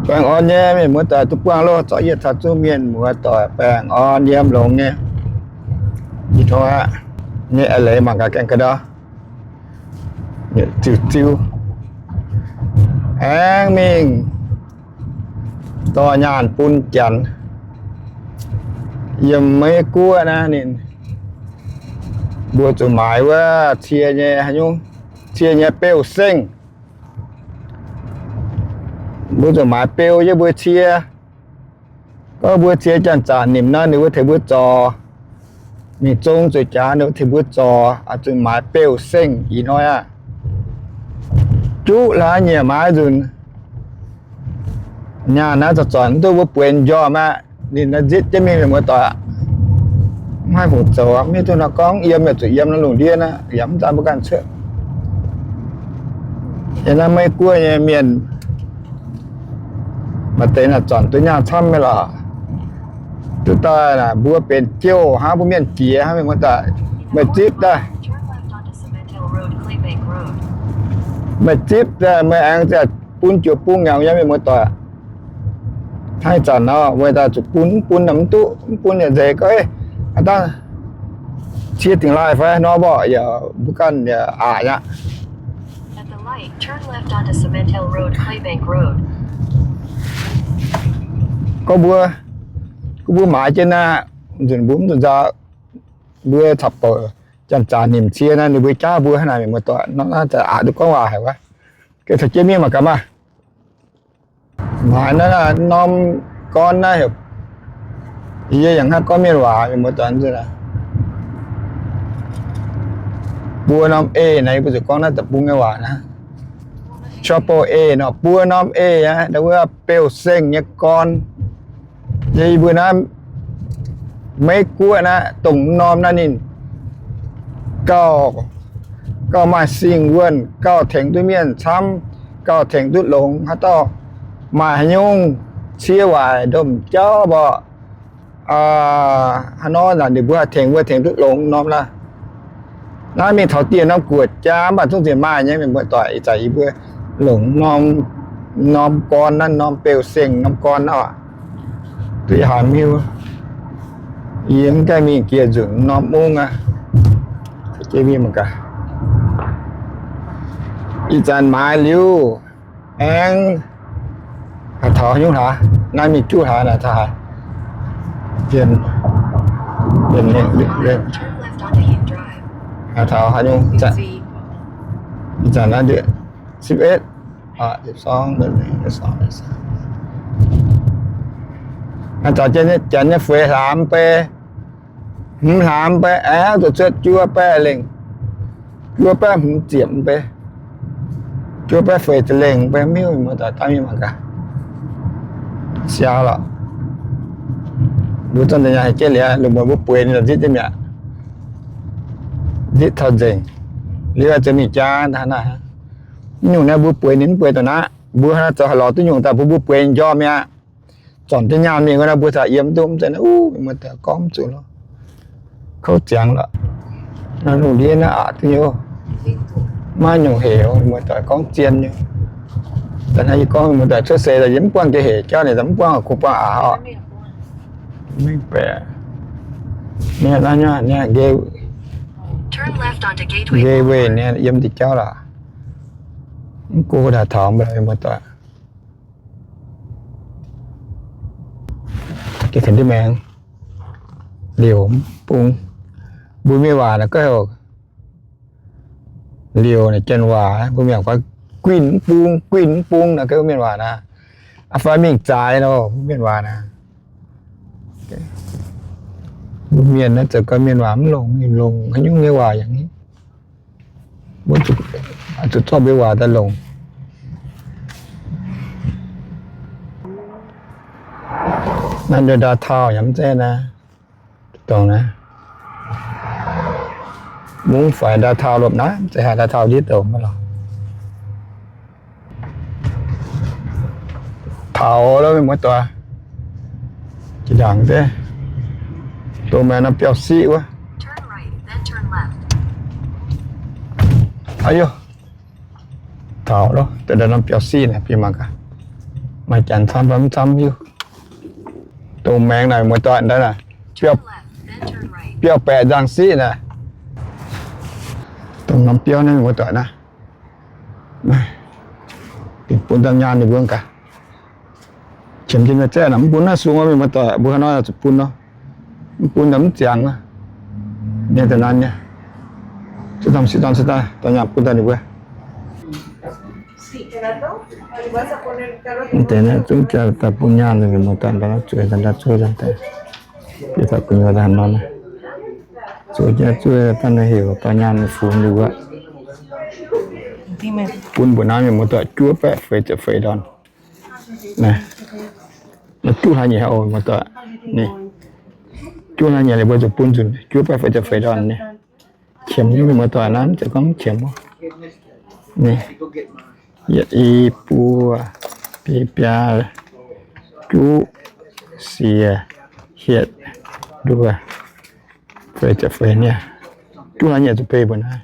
Baengh orn nyei mienh muoz-doic duqv buangh loh, zorqv yie caux zuangx mienh muoz-doic baengh orn yiem longx nyei. Ih hnoi aqv, nyei a'leiz mangc gaax gaengh ga'ndau. Ziux ziux. Aengx mingh dorh nyaanh bun Janx. Yiem Meiv Guoqv naaiv ninh mbuo zuqc maaiz wuov cie nyei, haaix nyungc, cie nyei beu-sengh. Mbuo zuqc maaiz beu yiem mbuo cie. Gorngv mbuo cie janx-zaqc nimc nor, ninh mbuo tengx mbuo zorc. Mingh zong zuqc jaax, ninh mbuo tengx mbuo zorc, zuqc maaiz beu-sengh ih hnoi aqv. Juqv hlaax nyiec maaiz nzunc. Nyaanh naaiv zanc-zanc mv duqv mbuo bueix njormh aqv. Ninh naaiv nzitv jienv mingh mienh muoz-doic aqv. Mv haih fungc zoux aqv, mv hiuv duqv nor gorngv yiem yaac zuqc yiem nor lungh ndiev aqv, yaac mv daan mbuo ganh cuotv. Yiem naaiv Meiv Guoqv nyei mienh maaih deix naaic zanc duqv nyaanh camv nyei lorqc. Duqv daaih naaic mbuo benx jouh hnangv, mbuo mienh jiex hnangv, mienh muoz-doic, meih zipv daaih. Meih zipv daaih meih aengx bun juoz bung ngaengc yiem, mienh muoz-doic. Hnangv ih zanc nor meih daaih zuqc bun, mv bun nor mv duqv, mv bun yaac nzengc. Gorngv ih, a'dangh cie dingc laaih fai nor mborqc yaac mbuo ganh yaac aqc aqv. Gorngv mbuo, gorngv mbuo maaiz jienv naaiv, nzunc mbuo mv zuqc nzauh, mbuo caux bouc janx-zaqc nimc cie naaiv, ninh mbuo jaav mbuo hnangv naaic, mienh muoz-doic, nor naaiv zaqc aqc duqv gorngv waac haic wuov. Gengh caux jienv mingh mangc gaax maah. Maaiz naaiv norm gorn naaiv heuc, yie yangh hnangv gorngv mienh waac, mienh muoz-doic, buo norm eix naaiv, yie mbuo zuqc gorngv naaiv deic-bung nyei waac naaiv. Triple A nor, buo norm eix aqv, wuov beu-sengh nyei gorn. Yie mbuo naaiv Meiv Guoqv naaiv, dongh norm naaiv ninh gauh, gauh maaih singx wuonh, gauh tengx duqv mienh camv, gauh tengx duqv longx. Haaix dauh maaih haaix nyungc cie waaic ndomh jauv mborqc, haaix nor naaic ninh mbuo haih tengx mbuo tengx duqv longx norm naaiv. Naaiv mingh taux dieh norm guoqv jaa mv baac zungv zinh maaih nyei, mienh muoz-doic. Ih zanc yie mbuo longc norm, norm gorn naaiv, norm beu-sengh norm gorn naaiv aqv. Duqv haaix miuv, yie mv gaengh mingh jiex nzunc norm mungv aqv. Jiex mingh mangc gaax. Ih zanc maaiz liuz aengx haaix taux nyungc hlaax, naaiv mingh juqv hlaax naaic taux haaix, haaix taux haaix nyungc, ih zanc naaiv สิบเอ็ด haaix taux Janx nyei feix hlaax mv bei, hmz hlaax mv bei, aengx zuqc cuotv juov baeqv lengh, juov baeqv hmz ziepc mv bei, juov baeqv feix ziepc lengh mv bei, miuv mienh muoz-doic, daaih mingh mangc gaax. Siau lorqc. Mbuo zorqv deix nyaanh haiz jienv liuz, lungh muonz mbuo bueix ninh za'nzitv jienv mi'aqv. Nzitv taux nzengc. Liuz zuqc mingh jaa naaiv. Mv nyungc naaiv mbuo bueix ninh mv bueix dongh naaiv. Mbuo naaiv zoux haaix lorz duqv nyungc daaih bun mbuo bueix njormh mi'aqv. Zornc jienv nyaanh mingh wuov naaiv mbuo caux yiem duqv mv zeiz naaiv, uv, mienh muoz-doic, gorngv mv zuqc lorqc. Kouv ziangx lorqc. Naaiv lungh ndiev naaiv aqc duqv nyei. Maiv nyungc hec, mienh muoz-doic, gorngv zien nyei. Da'naaiv yie gorngv mienh muoz-doic cuotv seix daaih yie mv buangh jiex hec jauv, ninh mv buangh, kungx buangh aqc oc. Mv mengh baeqc. Naaiv, naaiv, naaiv, Gateway, Gateway naaiv yiem diuh jauv lorqc. Mv go daaih taux mienh muoz-doic. Gengh tengx duqv maengx. Liouc mv bung. Mbuo mienh waac naaic gorngv heuc liouc naaic, janx waac mbuo mienh gorngv guinh mv bung, guinh mv bung naaic gorngv mienh waac naaic. Aa fai mingh zaaix nor, mbuo mienh waac naaic. Mbuo mienh naaiv zoux gau mienh waac mv longc, ninh longc haaix nyungc nyei waac yaac mv, mbuo zuqc zorqv mbuo waac daaih longc. Naaiv nduov downtown yaac mv zeiz naaiv, dongh naaiv. Mungv faix downtown lopc naaiv, mv zeiz haaix downtown ndiev douc maiv lorqc. Taux lo mienh muoz-doic. Jiex ndaangc deix, dongh maaih norm biauv-siqv wuov. Aa yo, taux lo, dongh norm biauv-siqv naaic, bun mangc gaax. Maaih janx camv fai mv camv hiuv. Dongh maengx naaic muoz-doic, ndau naaic, biauv-baeqc nzangc siqv naaic. Dongh norm biauv naaiv muoz-doic naaiv. Dingc bun daaih nyaanh ninh mbuo gaax. Qiemx jienv nyei zaeqv naaic mv bun naaiv sung, mienh muoz-doic, mbuo haaix nor zuqc bun nor. Mv bun daaih mv ziangx. Nyei daaih naaiv nyei. Zuqc dorn, siqv dorn, siqv dorn, dorh nyaanh bun daaih ninh mbuo. Mv deix naaiv zungv jaa daaih bun nyaanh ninh mbuo, daaih zuov, daaih zuov, daaih bieqc taux gu'nyuoz daaih nor, zuov jaa zuov daaih naaiv heuc dorh nyaanh fungx ninh mbuo. Bun mbuo naaiv mienh muoz-doic juov baeqv feix ziepc feix ndorn. Naaiv juqv hlaax nyieqc oc muoz-doic. Ninh juqv hlaax nyieqc ninh mbuo zuqc bun nzunc juov baeqv feix ziepc feix ndorn ninh. Qiemx nyei mienh muoz-doic naaiv, mv zeiz gorngv mv qiemx wuov. Ninh yietc i buo, biei biaa, juqv, siec, hietc, nduoh, feix ziepc feix niaa. Juqv hlaax nyieqc zuqc pay mbuo naaiv.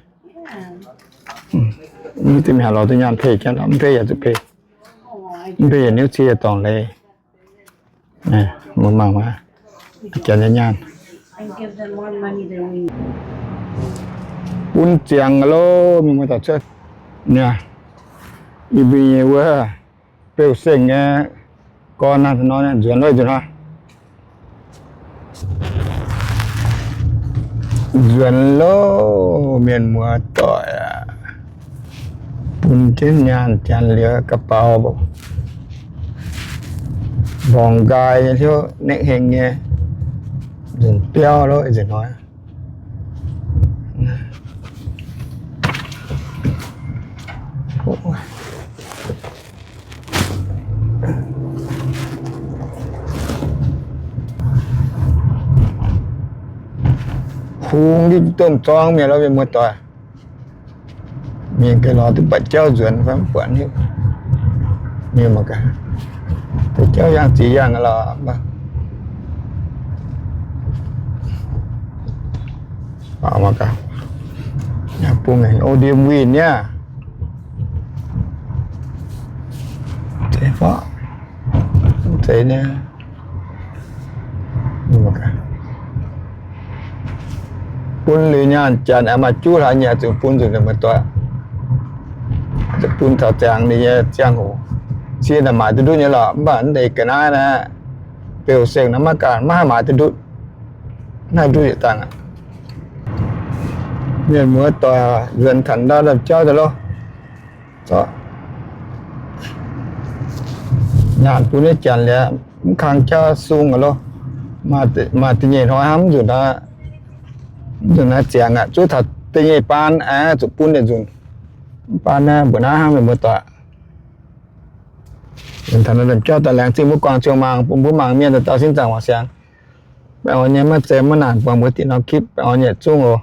Mv deix mingh haaix lorz duqv nyaanh pay, mv pay yaac zuqc pay. Mv pay yaac niuv cie yaac dorngc leiz. Mbuo mangc maah, janx nyei nyaanh bun ziangx loh, mienh muoz-doic cuotv. Niaa, yie mbuo nyei wuov beu seng nyei gorn naaiv nor, nzuonx loh, nzuonx loh. Nzuonx loh, mienh muoz-doic aac. Bun jienv nyaanh janx liuz ga'baux mborngx nqaai nyei, hnyouv nekv heng nyei, nzunc biauv loh, nzunc hnoi. Hungx jienv domh zorng mienh loh, mienh muoz-doic. Mienh gengh lorz duqv buatc jauv nzuonx fai mv buatc hiuv. Mienh mangc gaax, deix jauv yangh ziex yangh lorqc. Mangc gaax, yangh bung haic, o ndie winh niaa. Zeiz fai mv zeiz niaa. Bun liuz nyaanh janx aengx maaih juqv hlaax nyieqc zuqc bun nzunc, mienh muoz-doic. Zuqc bun taux ziangx ninh nyei ziangh hoc. Cie naaic maaiz duqv ndutv nyei lorqc, mv baac mv deix ga'naaiv naaiv, beu seng naaiv maiv ganh maiv haih maaiz duqv ndutv. Mv haih ndutv yietc dangh aqv. Mienh muoz-doic, nzuonx taux ndau ndau jauv daaih loh. Nyaanh bun nyei janx liuz, mv kang jauv sung aqv loh. Maaih da'nyeic hnoi hnangv mv nzunc, mv nzunc naaiv ziangx aqv. Zuov taux da'nyeic baan aeqv, zuqc bun deix nzunc. Mv baan naaiv mbuoqc naaiv hnangv, mienh muoz-doic. Taux naaiv lemh jauv daaih laengz zingh mbuo guangc ziouc mangc, bun mbuo mangc mienh dauh dauh sin zaangc wangc siangx. Baengh orn nyei, maiv zei maiv naanc buangh mbuo diqc norm คลิป, baengh orn nyei zungv oc.